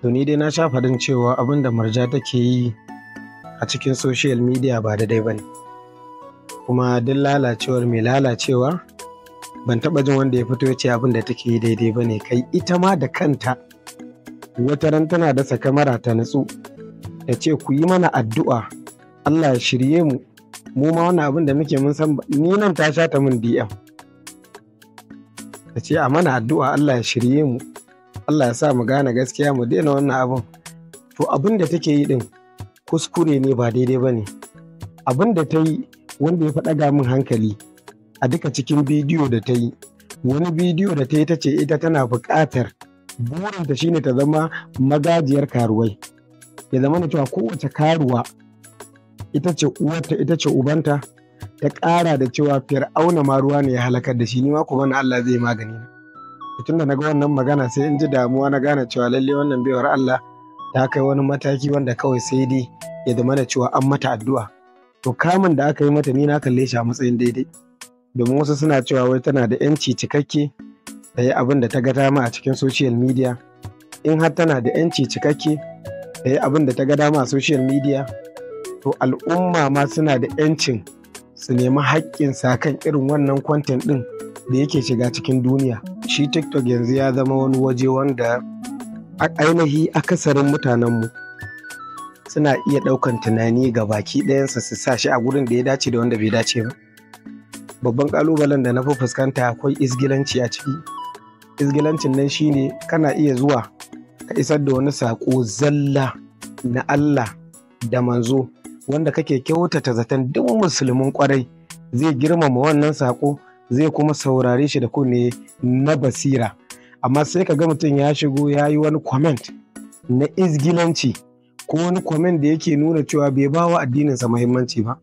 To ni dai na sha faɗin cewa abin da Murja take yi a cikin social media ba daidai ba ne. Kuma duk lalacewar mai lalacewa, ban taɓa jin wanda ya fito ya ce abin da take yi daidai ba ne. Kai, ita ma da kanta wata ran tana dasa kamara ta nutsu ta ce, "Ku yi mana addu'a Allah ya shirye mu, mu ma wannan abin da muke mun san." Ni nan ta sha ta min DM ta ce a mana addu'a Allah ya shirye mu, Allah ya sa mu gane gaskiya mu daina wannan abin. To abin da take yi din kuskure ne, ba daidai ba ne. Abin da ta yi wanda ya fi ɗaga min hankali a duka cikin bidiyo da ta yi, wani bidiyo da ta yi, ta ce ita tana buƙatar, burinta shine ta zama magajiyar karuwai, ya zama na cewa kowace karuwa ita ce uwarta, ita ce ubanta. Ta ƙara da cewa Fir'auna ma ruwa ne ya halakar da shi, ni ma kuma na Allah zai magani na. Tun da na ga wannan magana sai in ji damuwa, na gane cewa lalle wannan baiwar Allah ta kai wani mataki wanda kawai sai dai ya zama da cewa an mata addu'a. To kamun da aka yi mata, ni na kalle shi a matsayin daidai, domin wasu suna cewa wai tana da yanci cikakke ta yi abin da ta ga dama a cikin social media. In har tana da yanci cikakke ta yi abin da ta ga dama a social media, to al'umma ma suna da yancin su nemi haƙƙinsa kan irin wannan content ɗin da yake shiga cikin duniya. Shi TikTok yanzu ya zama wani waje wanda ainihi akasarin mutanenmu suna iya ɗaukan tunani ga baki ɗayansa su sa shi a gurin da ya dace da wanda bai dace ba. Babban ƙalubalen da na fi fuskanta, akwai izgilanci a ciki. Izgilancin nan shine kana iya zuwa ka isar da wani saƙo zalla na Allah da manzo wanda kake kyautata zaton duk musulmin kwarai zai girmama wannan saƙo, zai kuma saurare shi da kunne na basira. Amma sai ka ga mutum ya shigo ya yi wani comment na izgilanci ko wani comment da yake nuna cewa bai ba wa addininsa muhimmanci ba.